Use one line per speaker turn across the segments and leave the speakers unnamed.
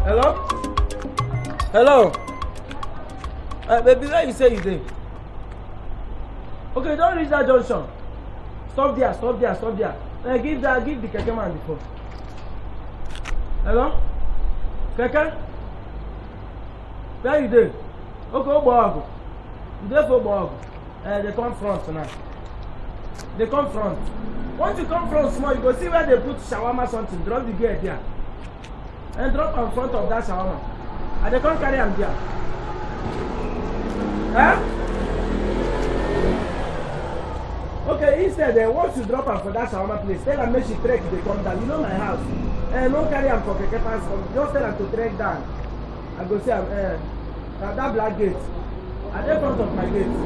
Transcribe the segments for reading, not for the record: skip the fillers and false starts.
Hello? Hello? Baby, where you say you dey? Okay, you don reach that junction. Stop there, stop there, stop there. Give the keke man the phone. Hello? Keke? Where you dey? Okay, Ogbogu. You dey for Ogbogu? Dey come front now. Dey come front. Once you come front small, you go see where they put shawarma something. Drop the girl there. And drop am front of that shawarma. I dey come carry am there. Eh? Okay, instead, once you drop am for that shawarma place, tell am make she trek dey come down. You know my house. No carry am for keke pass come. Just tell am to trek down. I go see am. Na that black gate. I dey front of my gate.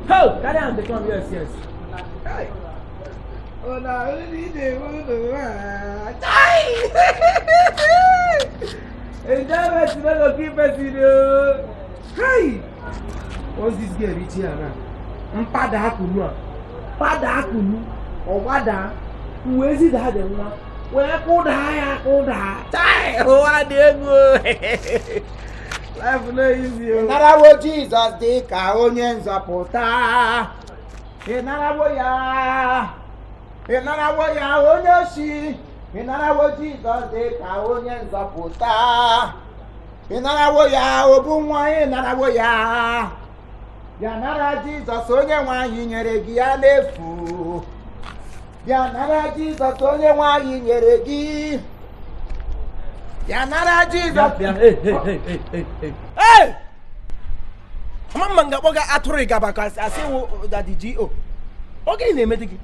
Ho! Carry am dey come. Yes. Hey. Una really dey move. Chai! Enjoyment no go kill person o. Hey! Once this girl reach here now, mpada kunu a, pada kunu, ọgbada, m wee zida dị nwa, wee kụdaa ya kụdaa. Chai! Ụwa dị egwu. Life no easy o.
Narawo Jizọs dị ka onye nzọpụta. Ị narawo ya, ị narawo ya, onye oshi. Ị narawo Jizọs dị ka onye nzọpụta. Ị narawo ya, obu nwa? Ị narawo ya? Ya nara Jizọs, onye nwe anyị nyere gị ya n'efu. Ya nara Jizọs, onye nwe anyị nyere gị ya. Nara Jizọs.
Bịa, hey, hey, hey, hey, hey, hey. Hey! Ama mma nga akpọ gị atụrụ ịgaba ka asị wụ Daddy G.O. Ọ gịnị na-emede gị?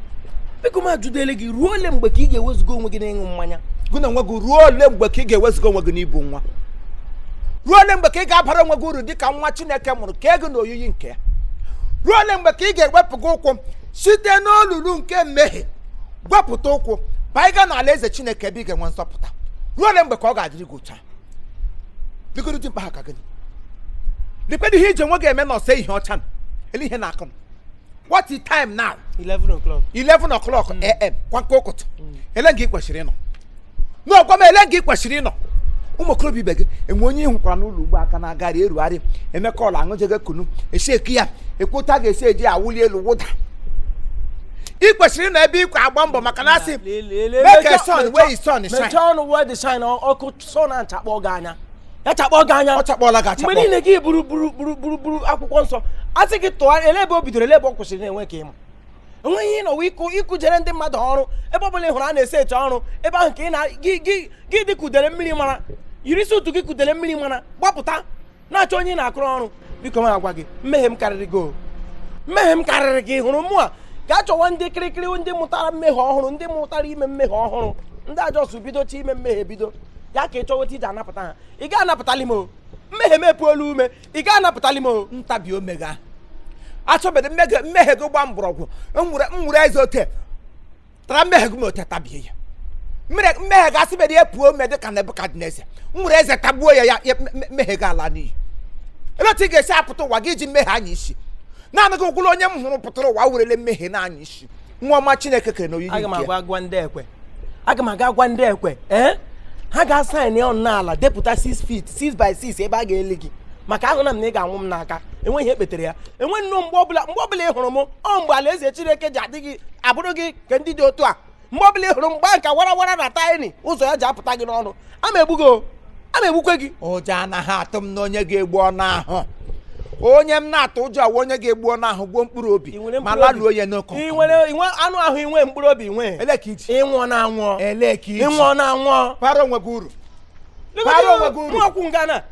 Biko m ajụdele gị, ruo ole mgbe ka ị ga-ewezuga onwe gị n'ịṅụ mmanya?
Gị na onwe gị, ruo ole mgbe ka ị ga-ewezuga onwe gị n'ịbụ nwa? Ruo ole mgbe ka ị ga-abara onwe gị uru dịka nwa Chineke mụrụ ka ego na oyiyi nke ya? Ruo ole mgbe ka ị ga-ewepụga ụkwụ site n'olulu nke mmehie, gwepụta ụkwụ banye n'ala eze Chineke ebe ị ga-enwe nzọpụta? Ruo ole mgbe ka ọ ga-adịrị gị otu a? Bikoro, dị mkpa ha ka gịnị? Lekwedu ihe iji onwe gị eme na ọsọ ihe ọcha nọ. Ele ihe na-akụ m. What is time now?
11 o'clock.
11 o'clock am kwa nke ụkụtụ. Ele nga ị kwesịrị ịnọ n'ọgwa m, ele nga ị kwesịrị ịnọ. Ụmụ okorobịa ibe gị enwe onye ịhụkwara n'ụlọ ugbo aka na-agagharị erugharị, emeka ọla aṅụjego kunu esi eki ya ekwota ga-esi eji awụli elu wụda. Ị kwesịrị ịnọ ebe ịkwa agba mbọ maka na asị make a sun where his sun shine.
Mechaa ọnụ where the shine. Ọkụ sun a chakpọ gị anya, ya chakpọ gị anya.
Ọ chakpọọla gị achakpọ.
Mgbe niile gị buru buru buru buru buru akwụkwọ nsọ, asị gị tụọ ele ebe o bidoro, ele ebe ọ kwụsịrị, na-enwe ka ịma enweghị ihe ịnọwa ịkụ ịkụjere ndị mmadụ ọrụ. Ebe ọbụla ị hụrụ a na-ese eche ọrụ ebe ahụ ka ị na gị gị gị dị kudere mmiri mara, yiri suit gị kudere mmiri mara, gbapụta na-achọ onye ị na-akụrụ ọrụ. Biko m agwa gị, mmehie m karịrị gị o, mmehie m karịrị gị. Hụrụ mụ a, gaa chọwa ndị kịrịkịrị, ndị mụtara mmehie ọhụrụ, ndị mụtara ime mmehie ọhụrụ, ndị ajọsụ bidocha ime mmehie bido ya ka ị chọwa otu iji anapụta ha. Ị ga-anapụtali m o, mmehie m epuola ume. Ị ga-anapụtali m o.
Ntabi omega achọbeghị mmehie gị gba mgbọrọgwụ. M nwere eze ote tara mmehie gị ma ote tabie ya. Mmehie gị asịbeghị ya puo ume dịka Nebukadneza. M nwere eze tagbuo ya, ya mmehie gị ala n'iyi. Ele otu ị ga-esi apụta ụwa gị iji mmehie anya isi? Naanị gị gwụla onye m hụrụ pụtara ụwa werele mmehie na-anya isi. Nwa ọma Chineke kere n'oyiyi
Aga m
nke ya.
agwa gwa ndị ekwe, aga m aga gwa ndị ekwe. Ee, ha ga-asign on n'ala, depụta 6 feet, 6 by 6, ebe a ga-eli gị, maka ahụ na m na ị ga-anwụ m n'aka. Enweghị ihe ekpetere ya, enwe nnọọ. Mgbe ọbụla, mgbe ọbụla ị hụrụ m, ọ mgbe alaeze Chineke ji adị gị abụrụ gị ka ndị dị otu a. Mgbe ọbụla ị hụrụ m, mgba nka warawara na tiny ụzọ ya ji apụta gị n'ọnụ, ama egbu gị o, ama egbukwe gị.
Ụjọ anaghị atụ m na onye ga-egbu ọnụ ahụ. Onye m na-atụ ụjọ awụ onye ga-egbu ọnụ ahụ, gbuo mkpụrụ obi
Ị nwere
ma
mkpụrụ obi?
laluo ya n'oke.
Ị nwere inwe anụ ahụ, inwe mkpụrụ obi, inwe
Ele ka iji
ịnwụọ na anwụọ.
Ele ka iji
Ịnwụọ na anwụọ.
Para onwe gị uru, bara onwe gị uru.
Nwa kwụ nga na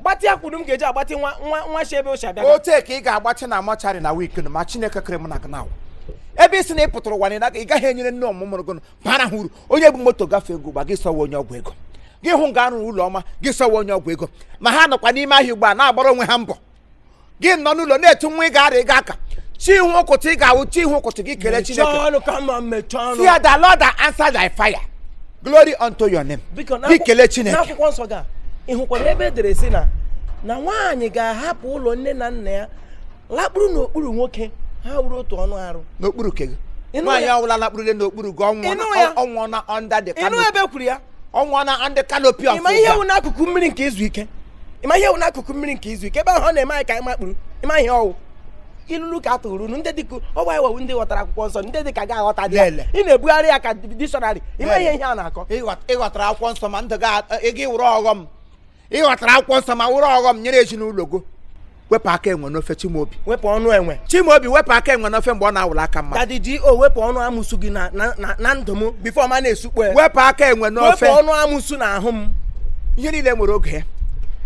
gbatị akwụrụ m ga-eji agbatị nwa nwa nwa si ebe o si abịa.
Ote ka ị ga-agbatị na mortuary na week ma Chineke kere m na gị na ebe isi na ị pụtara ụwa na ị gaghị enyere nne ọmụmụ mụrụ gị bara ha uru. Onye bụ moto gafee ego gba gị, sọwa onye ọgwụ ego gị. Hụ nga arụrụ ụlọ ọma gị, sọwa onye ọgwụ ego. Ma ha nọkwa n'ime ahịa ugbu a na-agbara onwe ha mbọ. Gị nọ n'ụlọ na-etu nwa ị ga-ara ịga aka chi ihu ụkụtụ ị ga-awụ chi ihu ụkụtụ gị. Kelee
Mechie
Chineke.
ọnụ kama mechie ọnụ.
See the Lord that answered thy fire, glory unto your name.
Biko,
Gị kelee Chineke.
N'akwụkwọ nsọ ga ị hụkwara ebe edere sị na nwaanyị ga-ahapụ ụlọ nne na nna ya lakpuru n'okpuru nwoke, ha wuru otu ọnụ arụ.
N'okpuru ke gị.
Ịnụ
Nwaanyị
ya?
ọwụla lakpurule n'okpuru gị, ọnwụọ
Ịnụ ya?
ọnwụọ na under the
Ịnụ
canopy.
ebe kwuru ya?
Ọnwụ na ndị canopy of
Ịma ihe wụ n'akụkụ mmiri nke izu ike? Ịma ihe wụ n'akụkụ mmiri nke izu ike? Ebe ahụ ọ na-eme anyị ka anyị makpuru. Ịma ihe ọwụ ilulu ka a tụrụ unu ndị dịka ọgba iwewu, ndị ghọtara akwụkwọ nsọ, ndị dịka ga aghọta dị ya.
Lele.
Ị na-ebugharị ya ka dictionary. Ịma
Lele.
ihe a na-akọ.
Ịghọtara akwụkwọ nsọ ma ndụ gị wụrụ ọghọm. Ịghọtara akwụkwọ nsọ ma wụrụ ọghọm nyere ezinụlọ gị. Wepụ aka enwe n'ofe, Chimaobi.
Wepụ ọnụ enwe.
Chimaobi, wepụ aka enwe n'ofe mgbe ọ na-awụrụ aka mmadụ.
Daddy G.O, wepụ ọnụ amụsụ gị na ndụ m before ma na-esukpo ya.
Wepụ aka enwe n'ofe.
Wepụ ọnụ amụsụ na ahụ m.
Ihe niile nwere oge ya.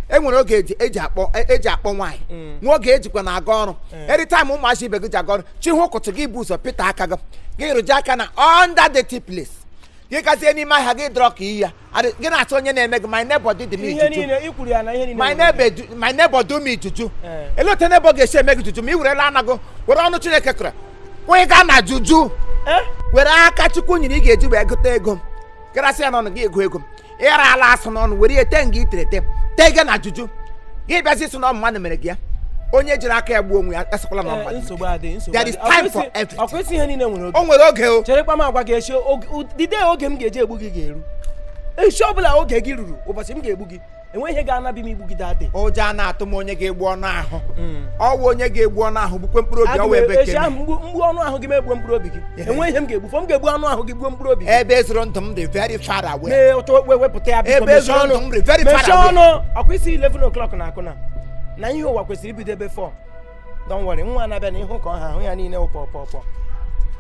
E nwere oge eji akpọ nwaanyị, nwa oge ejikwa na-aga ọrụ. Every time ụmụazị ibe gị ji aga ọrụ, chihu ụkụtụ gị bụ ụzọ pịta aka gị, gị rụje aka na under the place, gị gazie n'ime ahịa, gị dọrọ ka iyi ya. Gị na-asị onye na-eme gị, my neighbor did me
Ihe
juju.
niile i kwuru ya na ihe niile
My
nwere.
neighbor, my neighbor do me juju. Elee otu neighbor ga-esi eme gị juju ma ị werela anago were ọnụ Chineke kere kwụ gaa na juju?
Eh?
Were aka Chukwu nyere ị ga-eji wee gote ego, garasị ya n'ọnụ gị, ego ego ịra ala asụ n'ọnụ, were ihe tee nga itere te tee gị na juju, gị bịazi sị na ọ mmadụ mere gị ya. Onye jiri aka ya gbuo onwe ya esịkwala na mmadụ.
Nsogbu adị, nsogbu
There is
adị.
time for everything.
Ọkwa isi ihe niile nwere oge.
O nwere oge o.
Cherekwa m agwa gị, echi dide oge m ga-eji egbu gị ga-eru. Echi ọbụla oge gị ruru, ụbọchị m ga-egbu gị, enweghị ihe ga-anabi m igbu gị dadị.
Ụjọ a na-atụ m, onye ga-egbu ọnụ ahụ, ọwụ onye ga-egbu ọnụ ahụ gbukwe mkpụrụ obi ọwụ ebe
Echi ahụ mgbu ọnụ ahụ gị, m egbuo mkpụrụ obi gị. Enweghị ihe m ga-egbu fọ, m ga-egbu anụ ahụ gị, gbuo mkpụrụ obi gị.
Ebe zụrụ ndụ m dị very far away.
Mee ụtọ wepụta ya, biko.
Ebe
Mechie
zụrụ
ọnụ.
ndụ m dị very far
Mechie
away.
ọnụ. Ọkwa isi 11 o'clock na-akụ na ihe ụwa kwesịrị ibido ebe 4. Don't worry, nwa na-abịa na ihu ka ọ ha ahụ ya niile wụ pọpọpọ.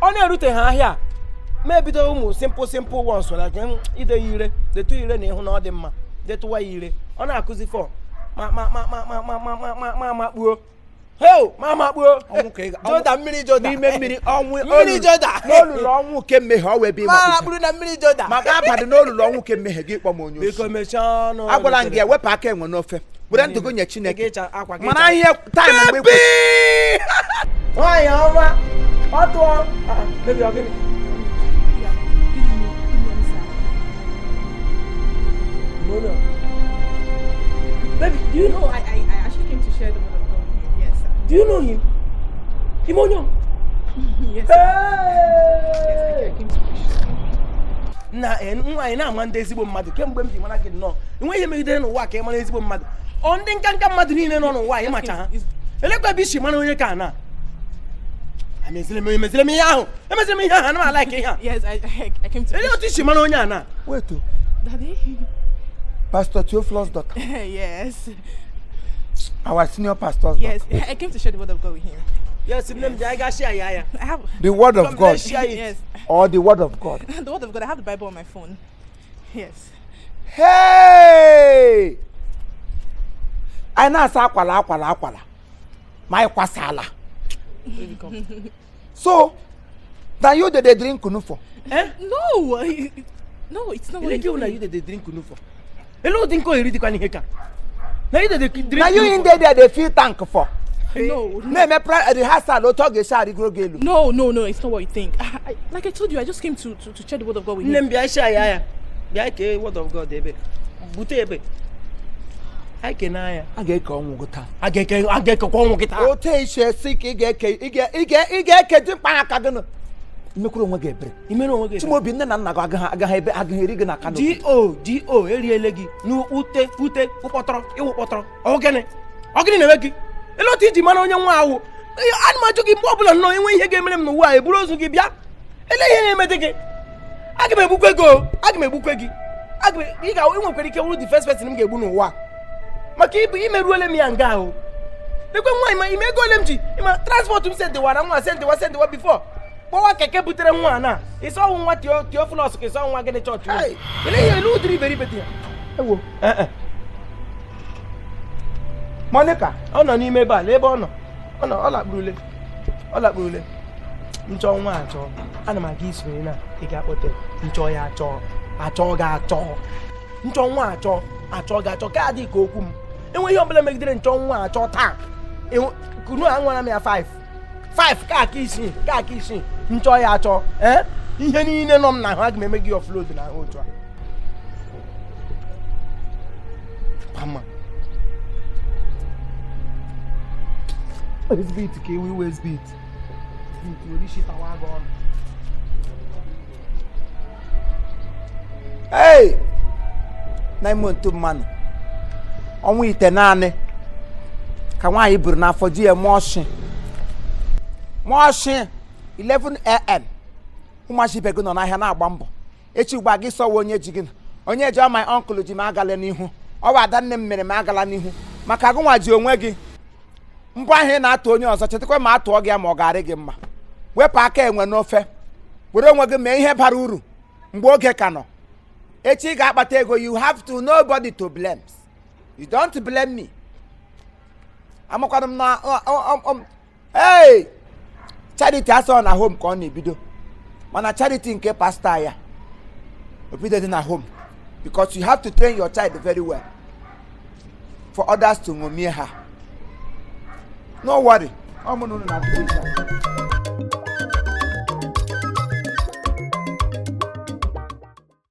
Ọ na-erute ha ahịa, ma ebido ụmụ simple simple ones like ide ya ire, detụ ire na ịhụ na ọ dị mma, detụwa ya ire. Ọ na-akụzi 4, ma ma ma ma ma ma ma ma ma kpuo heo, ma kpuo.
Ọnwụ ka ị
Joda, mmiri Joda.
N'ime mmiri ọnwụ.
Mmiri Joda.
N'olulu ọnwụ nke mmehie, ọ wee ebe
Ma
ịmakpucha.
kpuru na mmiri Joda.
Maka abadị n'olulu ọnwụ nke mmehie gị, kpọ m onye osi.
Biko mechie ọnụ.
Agwala m gị ya, wepụ aka enwe n'ofe, were ndụ gị nye Chineke.
Gị akwa gị.
Mara ihe time mgbe
Nwaanyị ọma, ọ tụọ. Ah, baby, ọ gịnị?
Yeah. Good evening. Good morning, sir.
No. Baby, do you know
I actually came to share the word of God with you. Yes, sir.
Do you know him? Imonyo.
Yes, sir. Yes,
Hey!
I came to preach to him.
Na nwaanyị na-ama ndị ezigbo mmadụ kemgbe m ji mara gị nnọọ, enweghị ihe megidere n'ụwa ka ị mara ezigbo mmadụ. Ọ ndị nka nka mmadụ niile nọ n'ụwa, ịmacha ha. Elekwa ebe isi mara onye ka na emeziri m ihe ahụ, emeziri m ihe ahụ, ana m ala ihe a.
Yes, I came to
Elee
preach.
otu isi mara onye a na?
Wait o.
Daddy?
Pastor Theophilus' daughter?
Yes.
Our senior pastor's
Yes,
daughter?
I came to share the word of God with him.
Yes, nne m ji anyị gaa share ya ya.
I have
The word of
Come,
God?
let's share it.
Yes.
Or the word of God?
The word of God. I have the Bible on my phone. Yes.
Hey! Anyị na-asa akwala akwala akwala ma anyị kwasala. So na you dey dey drink kunu for?
Eh?
No. No, it's not what
Ele
you
ke na
think.
you dey drink kunu for? Ele ụdị nke oyiri dịkwa n'ihe ka na you dey drink
Na you
kunu
in
for?
dey there dey fill tank for?
No.
Na-eme rehearsal otu ọ ga-esi arịgoro gị elu?
No, it's not what you think. Like I told you, I just came to share the word of God with
Nne
him.
m, bịa share ya ya, bịa kee word of God ebe bute ebe anyị kene anya.
A ga-eke ọnwụ gị taa.
A ga-eke, a ga-ekekwa ọnwụ gị taa.
Otu esi esi ka ị ga-eke, ị ga-ekeji mkpa aka gị nụ imekwuru onwe gị ebere.
Imere onwe gị ebere.
Chimaobi, nne na nna gị agaghị ebe agaghị eri gị na Kano.
Go go eriele gị n'ute ute ụkpọtọrọ ịwụ kpọtọrọ. Ọ gịnị, ọ gịnị na-eme gị? Ele otu iji mara onye nwa awụ? Ana m ajụ gị mgbe ọbụla nnọọ enwe ihe ga-emere m n'ụwa a, eburu ozu gị bịa. Ele ihe na-emede gị? Aga m egbukwe gị o, aga m egbukwe gị. Aga m ị ga ị nwekwara ike wụrụ the first person m ga-egbu n'ụwa a. Maka ibu imeruole m ya nga ahụ. Lekwe nwaanyị, ma ime ego ole m ji ịma transport m sendịwara nwa, sendịwa sendịwa before kpọwa keke butere nwa a na ịsọ ọnwụ nwa Theophilus ka ịsọ nwa gịnị chọọchị unu.
Hey!
Ele ihe ele ụdịrị iberibe dị ya?
Ewo.
Eh, eh.
Monica.
Ọ nọ n'ime ebe a, lee ebe ọ nọ. Ọ nọ, ọ lakpurule, ọ lakpurule. Nchọ nwa achọ, ana m aga isonye na ị ga-akpọte nchọ ya achọ, achọ ga achọ nchọ nwa achọ, achọ ga achọ ka adị ka okwu m. Enwe ihe ọbụla megidere nchọ nwa achọ taa, kunu a nwara m ya 5 5 ka aka isii, ka aka isii nchọ ya achọ. Ee, ihe niile nọ m n'ahụ, aga m eme gị offload n'ahụ otu a. Pama. Ezigbo ka ewu iwe, ezigbo were isi tawa gị ọnụ.
Hey! 9 months mmanụ, ọnwa 9 ka nwaanyị buru n'afọ ji ya mụọ ọshị, mụọ ọshị. 11 a.m. ụmụachi ibe gị nọ n'ahịa na-agba mbọ. Echi ugbu a gị sọwa onye ji gị nọ. Onye ji my uncle ji m agala n'ihu, ọ bụ ada nne m mere m agala n'ihu, maka gụnwa ji onwe gị mbụ ahụ ị na-atụ onye ọzọ. Chetakwa ma a tụọ gị ya ma ọ ga-arị gị mma. Wepụ aka enwe n'ofe, were onwe gị mee ihe bara uru mgbe oge ka nọ. Echi ị ga-akpata ego, you have to nobody to blame. You don't blame me. Amakwana m na hey, charity asọ na home ka ọ na-ebido, mana charity nke pastọ ya obido dị na home, because you have to train your child very well for others to ṅomie ha. No worry, ọ mụ na unu na village a.